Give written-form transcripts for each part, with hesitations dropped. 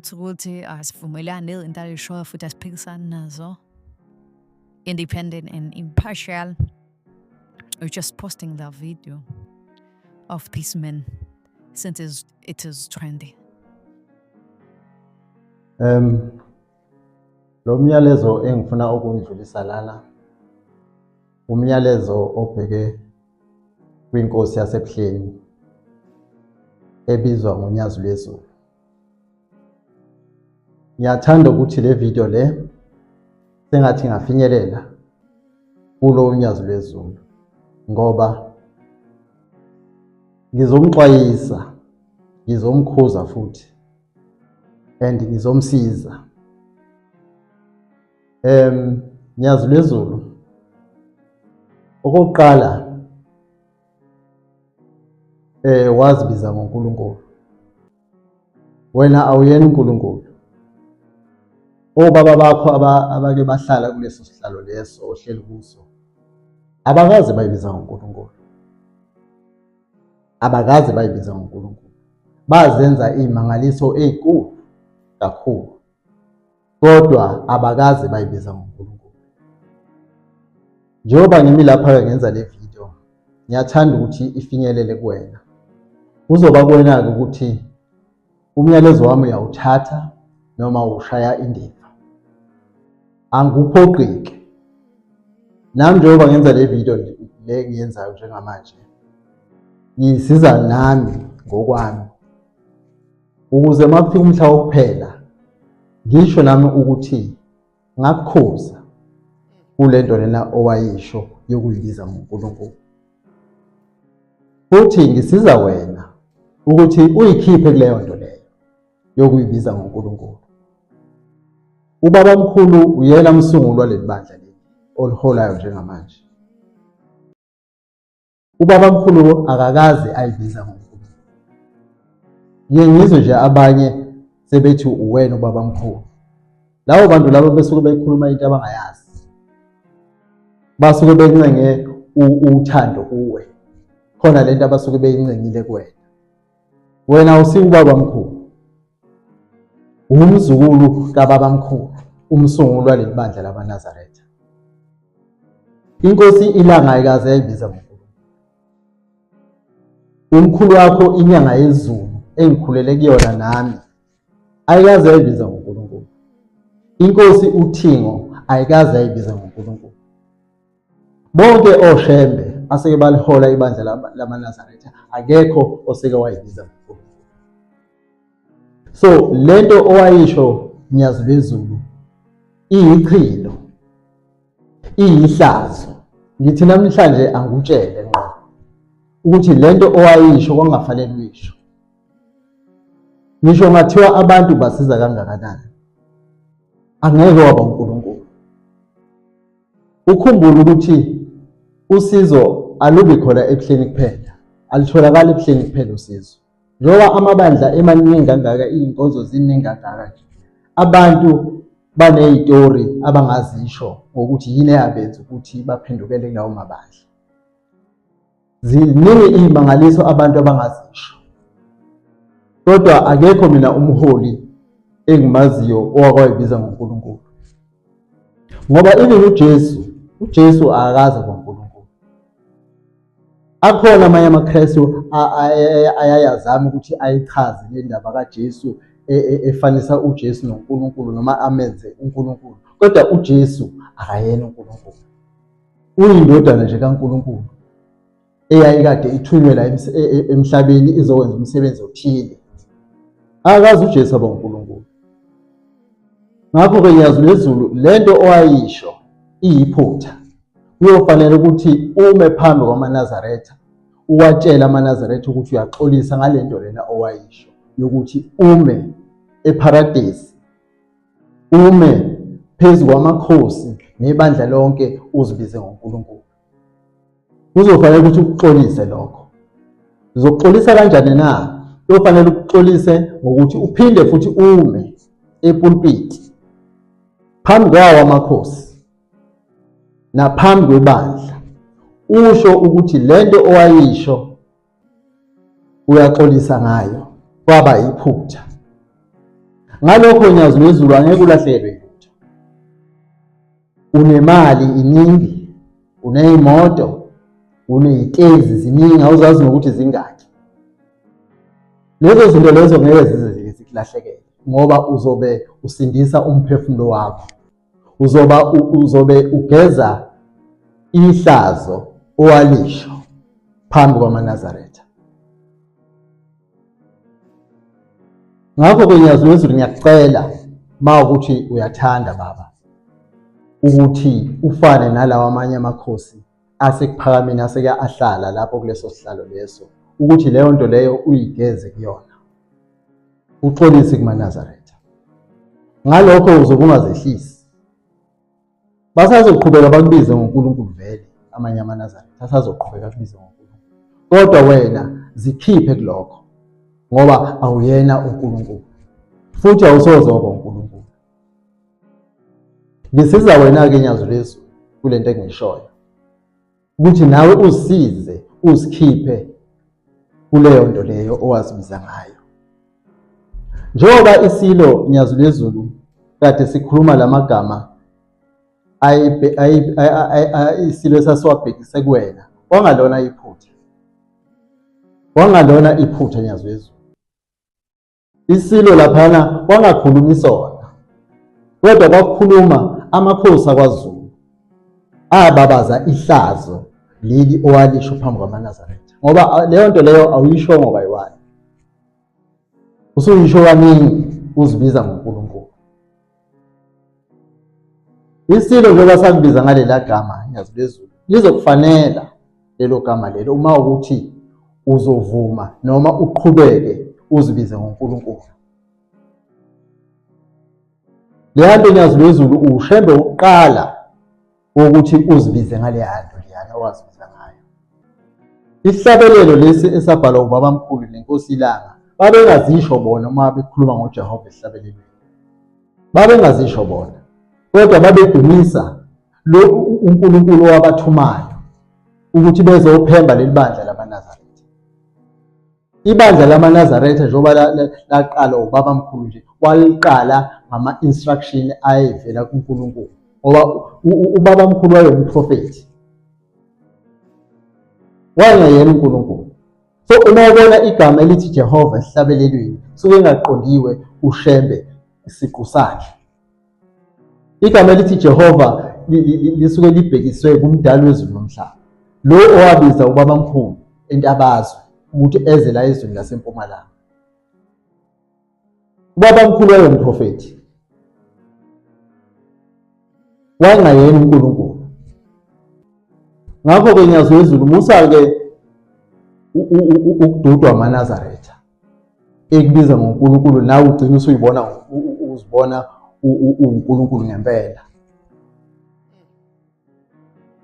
Not ukuthi asivumelani nezinto ayishoyo futhi asiphikisani nazo. Independent and impartial. We're just posting the video of this man since it is trending. Lo myalezo engifuna ukundlulisa lana umyalezo obheke kwinkosi yaseBuhleni ebizwa ngoNyazi lweZulu. Ngiyathanda ukuthi le video le sengathi ingafinyelela kulo uNyazi lweZulu ngoba ngizomxwayisa, ngizomkhuza futhi and ngizomsiza. Nyazi lweZulu, okokuqala wazibiza ngoNkulunkulu. Wena awuyena uNkulunkulu. Obaba bakho abake bahlala kuleso sihlalo leso ohleli kuso abakaze bayibiza ngoNkulunkulu. Abakaze bayibiza ngoNkulunkulu. Bazenza iy'mangaliso ey'nkulu kakhulu, kodwa abakaze bayibiza ngoNkulunkulu. Njengoba ngimi lapha-ke ngenza le video, ngiyathanda ukuthi ifinyelele kuwena. Kuzoba kuwena-ke ukuthi umyalezo wami uyawuthatha noma ushaya indiva. Angikuphoqi-ke. Nami njengoba ngenza le video le ngiyenzayo njengamanje, ngisiza nami ngokwami ukuze uma kufika umhla wokuphela ngisho nami ukuthi ngakukhuza kule nto lena owayisho yokuyibiza ngoNkulunkulu. Futhi ngisiza wena ukuthi uyikhiphe kuleyo nto leyo yokuyibiza ngoNkulunkulu. Ubaba mkhulu uyena msunguli waleli bandla leli oliholayo njengamanje. Ubaba mkhulu akakaze ayibiza ngoNkulunkulu. Ngiye ngizwe nje abanye sebethi uwena ubaba mkhulu. Labo bantu labo besuke bekhuluma into abangayazi. Basuke bencenge uthando kuwe. Khona lento abasuke beyincengile kuwena. Wena awusiwo ubaba mkhulu. Umzukulu kababa mkhulu, umsunguli waleli bandla lamaNazaretha. Inkosi iLanga ayikaze yayibiza ngoNkulunkulu. Umkhulu wakho inyanga yezulu engikhulele kuyona nami ayikaze yayibiza ngoNkulunkulu. Inkosi uThingo ayikaze yayibiza ngoNkulunkulu. Bonke oshembe aseke balihola ibandla lamaNazaretha akekho oseke wayibiza ngoNkulunkulu. So lento owayisho Nyazi lweZulu iyichilo, iyihlazo. Ngithi namhlanje angikutshele ngqo ukuthi lento owayisho kwangafanele uyisho. Ngisho ngathiwa abantu basiza kangakanani, angeke waba uNkulunkulu. Ukhumbule ukuthi usizo alubi khona ebuhleni kuphela, alitholakali ebuhleni kuphela usizo. Njengoba amabandla emaningi kangaka, iy'nkonzo ziningi kangaka nje, abantu baney'tori abangazisho ngokuthi yini eyabenza ukuthi baphendukele kulawo mabandla. Ziningi iy'mangaliso abantu abangazisho, kodwa akekho mina umholi engimaziyo owakwayibiza ngoNkulunkulu. Ngoba even uJesu akakaze kwaNkulunkulu. Akhona amanye amaKristu ayayazama ukuthi ayichaze le ndaba kaJesu efanisa uJesu noNkulunkulu noma amenze uNkulunkulu, kodwa uJesu akayena uNkulunkulu. Uyindodana nje kaNkulunkulu eyayikade ithunywe la emhlabeni izokwenza umsebenzi othile. Akazi uJesu aba uNkulunkulu. Ngakho-ke Nyazi lweZulu, lento owayisho iyiphutha. Kuyofanele ukuthi ume phambi kwamaNazaretha uwatshele amaNazaretha ukuthi uyaxolisa ngalento lena owayisho yokuthi ume eParadesi, ume phezu kwamakhosi nebandla lonke uzibize ngoNkulunkulu. Kuzofanele ukuthi ukuxolise lokho. Uzokuxolisa kanjani na? Kuyofanele ukuxolise ngokuthi uphinde futhi ume epulpiti phambi kwawo amakhosi naphambi kwebandla usho ukuthi lento owayisho uyaxolisa ngayo kwaba iphutha. Ngalokho Nyazi lwezulu angeke ulahlekelwe lutho. Unemali iningi, uneyimoto, uneyitezi ziningi awuzazi nokuthi zingaki. Lezo zinto lezo ngeke zize zikulahlekele ngoba uzobe usindisa umphefumulo wakho. Uzoba uzobe ugeza ihlazo owalisho phambi kwamaNazaretha. Ngakho-ke Nyazi lwezulu ngiyakucela uma ukuthi uyathanda baba ukuthi ufane nalawa amanye amakhosi asekuphakameni aseke ahlala lapho kuleso sihlalo leso ukuthi leyo nto leyo uyigeze kuyona uxolise kumaNazaretha ngalokho uzobe ungazehlisi basazoqhubeka bakubize ngoNkulunkulu vele amanye amaNazaretha asazoqhubeka akubize ngoNkulunkulu kodwa wena zikhiphe kulokho ngoba awuyena uNkulunkulu futhi awusoze waba uNkulunkulu ngisiza wena-ke nyazi lwezulu kule nto engiyishoyo ukuthi nawe usize uzikhiphe kuleyo nto leyo owazibiza ngayo njengoba isilo nyazi lwezulu kade sikhuluma lamagama isilo esasiwabhekise kuwena wangalona iphutha wangalona iphutha nyazi lwezulu Isilo laphana kwangakhulumi sona, kodwa kwakukhuluma amakhosi akwaZulu ababaza ihlazo leli owalisho phambi kwamaNazaretha, ngoba leyo nto leyo awuyishongo kayiwani, usuyisho kaningi uzibiza ngoNkulunkulu. Isilo njengoba sakubiza ngalela gama Nyazi lwezulu lizokufanela lelo gama lelo uma ukuthi uzovuma noma uqhubeke uzibize ngoNkulunkulu. Leya nto Nyazi lwezulu ushembe wokuqala wokuthi uzibize ngaleya nto leyana owazibiza ngayo. Isihlabelelo lesi esabhalwa ubabamkhulu nenkosi iLanga babengazisho bona uma bekhuluma ngoJehova esihlabelelweni. Babengazisho bona kodwa babedumisa lo uNkulunkulu owabathumayo ukuthi bezophemba leli bandla lamaNazaretha. Ibandla lamaNazaretha njengoba laqalwa ubabamkhulu nje waliqala ngama-instruction ayevela kuNkulunkulu ngoba ubabamkhulu wayewumprofethi wayengeyena uNkulunkulu. So uma ubona igama elithi Jehova esihlabelelweni suke engaqondiwe uShembe isiqu sakhe. Igama elithi Jehova lisuke libhekiswe kumdali wezulu nomhlaba, lo owabiza ubabamkhulu entabazwe ukuthi eze la ezweni lasempumalanga. Ubabamkhulu wayengumprofethi, wayengayena uNkulunkulu. Ngakho-ke Nyazi wezulu musa-ke ukududwa amaNazaretha ekubiza ngoNkulunkulu nawe ugcina usuyibona uzibona uNkulunkulu ngempela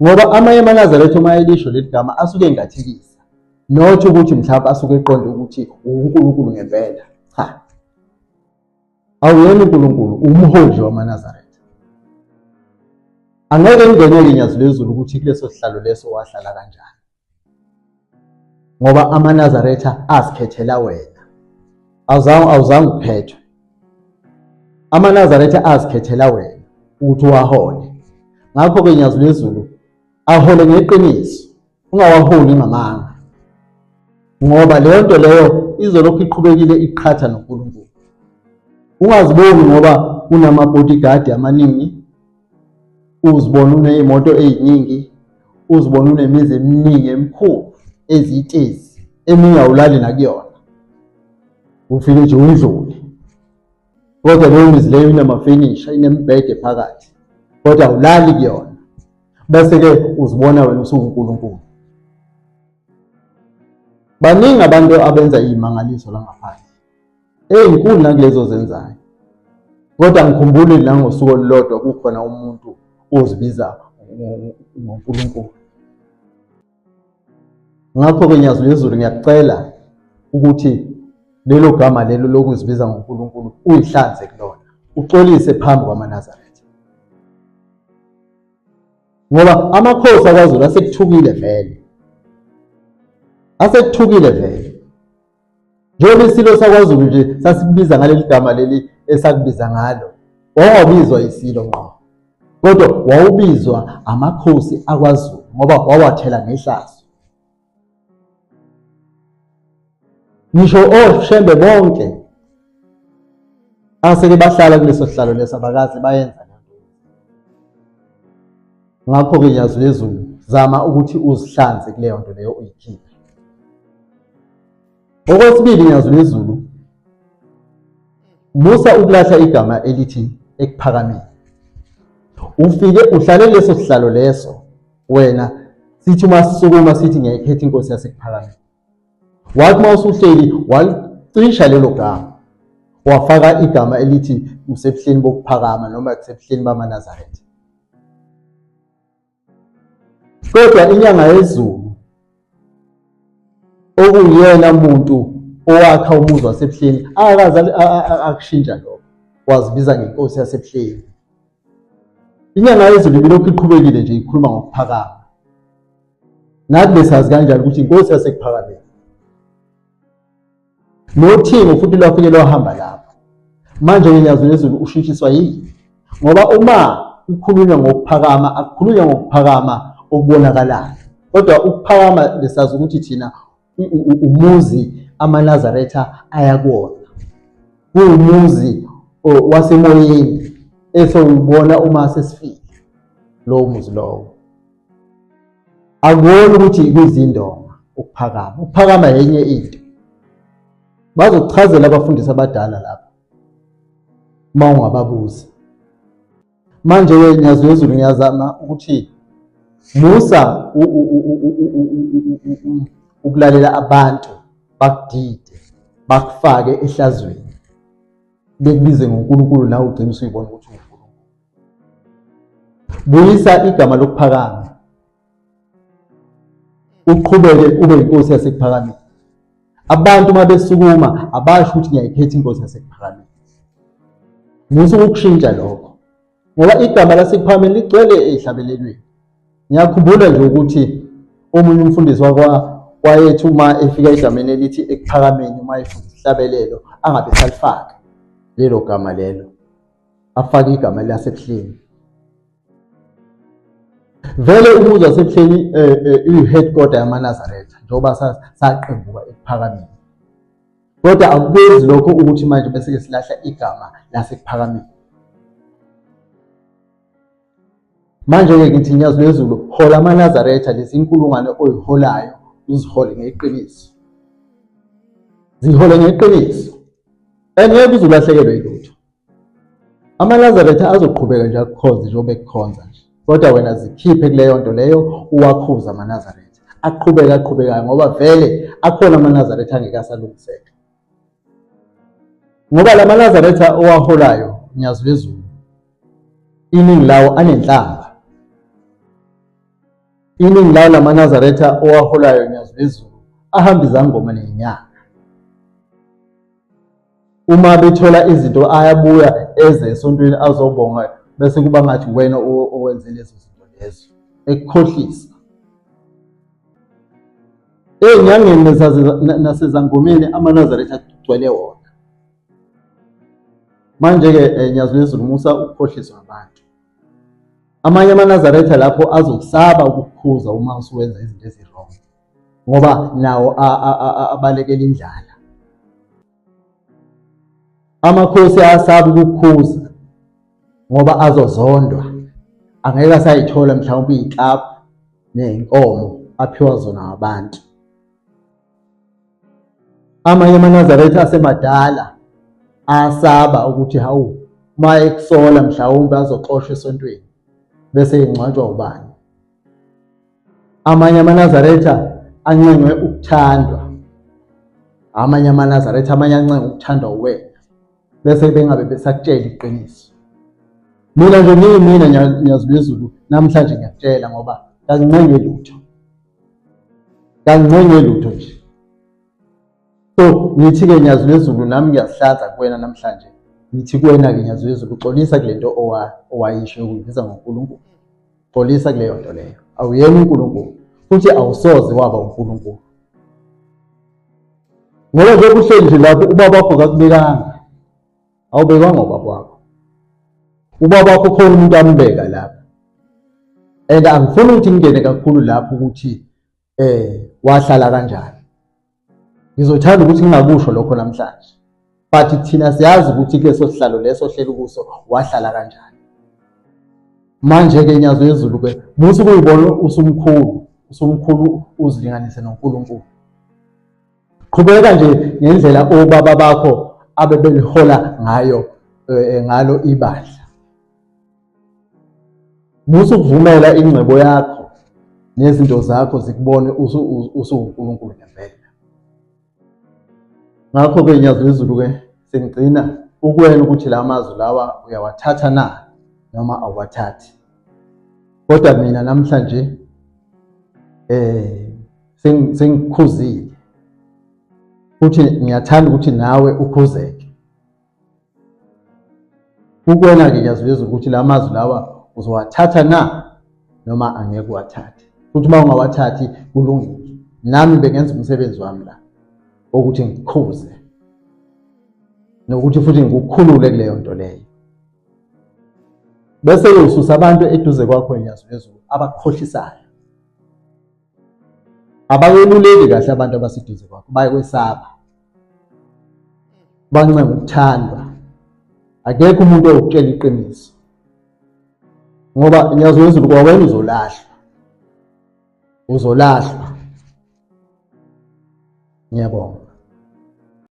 ngoba amanye amaNazaretha uma elisho leli gama asuke engathekisa not ukuthi mhlawumbe asuke eqonde ukuthi uNkulunkulu ngempela cha awuyena uNkulunkulu umholi wamaNazaretha angeke ngingeneke inyazi lezulu ukuthi kuleso sihlalo leso wahlala kanjani ngoba amaNazaretha azikhethela wena awuzange awuzange ukhethwe amaNazaretha azikhethela wena ukuthi uwahole ngakho-ke nyazi lwezulu ahole ngeqiniso ungawaholi ngamanga ngoba leyo nto leyo izolokhu iqhubekile iqhatha noNkulunkulu ungaziboni ngoba unama-bodyguard amaningi uzibona uney'moto ey'ningi uzibona unemizi eminingi emikhulu eziyitezi eminye awulali nakuyona ufike nje undlule kodwa leyo mizi leyo inamafenisha inemibhede phakathi kodwa awulali kuyona bese-ke uzibona wena usuwuNkulunkulu baningi abantu abenza iy'mangaliso la ngaphandle ezinkulu nakulezo zenzayo kodwa ngikhumbule nangosuku olulodwa kukhona umuntu ozibiza ngoNkulunkulu ngakho-ke nyazi lwezulu ngiyakucela ukuthi lelo gama lelo lokuzibiza ngoNkulunkulu uyihlanze kulona uxolise phambi kwamaNazaretha ngoba amakhosi akwaZulu asekuthukile vele asekuthukile vele njengoba isilo sakwaZulu nje sasikubiza ngaleli gama leli esakubiza ngalo, wawungabizwa isilo ngqo, kodwa wawubizwa amakhosi akwaZulu ngoba wawathela ngehlazo. Ngisho oShembe bonke aseke bahlala kuleso sihlalo leso abakaze bayenza lento. Ngakho-ke Nyazi lweZulu, zama ukuthi uzihlanze kuleyo nto leyo uyikhiphe. Okwesibili, Nyazi lweZulu, musa ukulahla igama elithi ekuphakameni. Ufike uhlale leso sihlalo leso wena, sithi uma sisukuma sithi ngiyayikhetha inkosi yasekuphakameni. Wathi uma usuhleli walicisha lelo gama, wafaka igama elithi usebuhleni bokuphakama noma kusebuhleni bamaNazaretha. Kodwa inyanga yezulu okuyena muntu owakha umuzi wasebuhleni akakaze akushintsha lokho, wazibiza ngenkosi yasebuhleni. Inyanga yezulu ibilokhu iqhubekile nje ikhuluma ngokuphakama. Nathi besazi kanjani ukuthi inkosi yasekuphakameni. Nothingo futhi lwafike lwahamba lapho. Manje ngenyazo lezulu ushintshiswa yini? Ngoba uma kukhulunywa ngokuphakama, akukhulunywa ngokuphakama okubonakalayo, kodwa ukuphakama besazi ukuthi thina umuzi amaNazaretha ayakuwona, kuwumuzi wasemoyeni esowubona uma sesifike lowo muzi lowo. Akuwona ukuthi kuzindonga ukuphakama, ukuphakama yenye into. Bazokuchazela abafundisi abadala lapha uma ungababuza. Manje-ke Nyazi lweZulu, ngiyazama ukuthi musa ukulalela abantu bakudide, bakufake ehlazweni, bekubize ngoNkulunkulu nawe ugcine usuyibona ukuthi uNkulunkulu. Buyisa igama lokuphakama, uqhubeke ube inkosi yasekuphakameni. Abantu uma besukuma abasho ukuthi ngiyayikhetha inkosi yasekuphakameni. Musa ukukushintsha lokho, ngoba igama lasekuphakameni ligcwele ezihlabelelweni. Ngiyakhumbula nje ukuthi omunye umfundisi wayethi uma efika egameni elithi ekuphakameni, uma efunda isihlabelelo angabe salifaka lelo gama lelo, afake igama lasebuhleni. Vele umuzi wasebuhleni iyi-headquarter yamaNazaretha njengoba saqembuka ekuphakameni, kodwa akukwenzi lokho ukuthi manje bese-ke silahla igama lasekuphakameni. Manje-ke ngithi Nyazi lweZulu, hola amaNazaretha, lezi inkulungwane oyiholayo uzihole ngeqiniso, zihole ngeqiniso, engeke uze ulahlekelwe yilutho. AmaNazaretha azoqhubeka nje akukhonze njengoba ekukhonza nje, kodwa wena zikhiphe kuleyo nto leyo, uwakhuze amaNazaretha aqhubeka aqhubekayo, ngoba vele akhona amaNazaretha angeke asalungiseka, ngoba la maNazaretha owaholayo Nyazi lweZulu iningi lawo anenhlamba, iningi lawo lamaNazaretha owaholayo Nyazi lweZulu ahamba izangoma nezinyanga. Uma bethola izinto ayabuya eze esontweni azobonga, bese kuba ngathi wena owenze lezo zinto lezo, ekukhohlisa. Ey'nyangeni nasezangomeni amaNazaretha agcwele wona. Manje-ke Nyazi lweZulu, musa ukukhohliswa abantu. Amanye amaNazaretha lapho azokusaba ukukukhuza uma usuwenza izinto ezi-wrong, ngoba nawo abalekela indlala. Amakhosi ayasaba ukukukhuza ngoba azozondwa, angeke asayithola mhlawumbe iy'klabhu ney'nkomo aphiwa zona ngabantu. Amanye amaNazaretha asemadala asaba ukuthi hawu, uma ekusola mhlawumbe azoxoshwa esontweni bese engcwatshwa ubani. Amanye amaNazaretha ancengwe ukuthandwa, amanye amaNazaretha amanye ancengwe ukuthandwa uwena, bese bengabe besakutshela iqiniso. Mina nje ngiyimina Nyazi lweZulu namhlanje ngiyakutshela, ngoba kangincenge lutho, kangincenge lutho nje. So ngithi-ke Nyazi lweZulu, nami ngiyazihlanza kuwena namhlanje, ngithi kuwena-ke Nyazi lweZulu, xolisa kule nto owayisho yokuyibiza ngoNkulunkulu. Xolisa kuleyo nto leyo, awuyena uNkulunkulu futhi awusoze waba uNkulunkulu, ngoba njengoba uhleli nje lapho ubaba wakho kakubekanga. Awubekwanga ubaba wakho. Ubaba wakho khona umuntu ambeka lapho. And angifuni ukuthi ngingene kakhulu lapho ukuthi wahlala kanjani. Ngizothanda ukuthi ngingakusho lokho namhlanje. But thina siyazi ukuthi kuleso sihlalo leso ohleli kuso wahlala kanjani. Manje-ke Nyazi Lwezulu ke musa ukuyibona usumkhulu, usumkhulu uzilinganise noNkulunkulu. Qhubeka nje ngendlela obaba bakho abebelihola ngayo ngalo ibandla. Musa ukuvumela ingcebo yakho nezinto zakho zikubone usuwuNkulunkulu ngempela. Ngakho-ke Nyazi Lwezulu-ke sengigcina ukuwena ukuthi la mazwi lawa uyawathatha na noma awuwathathi. Kodwa mina namhlanje sengikhuzile futhi ngiyathanda ukuthi nawe ukhuzeke. Kukwena-ke Nyazi Lwezulu ukuthi la mazwi lawa uzowathatha na noma angeke uwathathe. Futhi uma ungawathathi kulungile. Nami bengenza umsebenzi wami la ukuthi ngikhuze nokuthi futhi ngikukhulule kuleyo nto leyo. Bese-ke ususa abantu eduze kwakho Nyazi Lwezulu abakukhohlisayo. Abakweluleki kahle abantu abaseduze kwakho, bayakwesaba. Bancenga ukuthandwa. Akekho umuntu owukutshela iqiniso. Ngoba Nyazi Lwezulu kwawena uzolahlwa. Uzolahlwa. Ngiyabonga.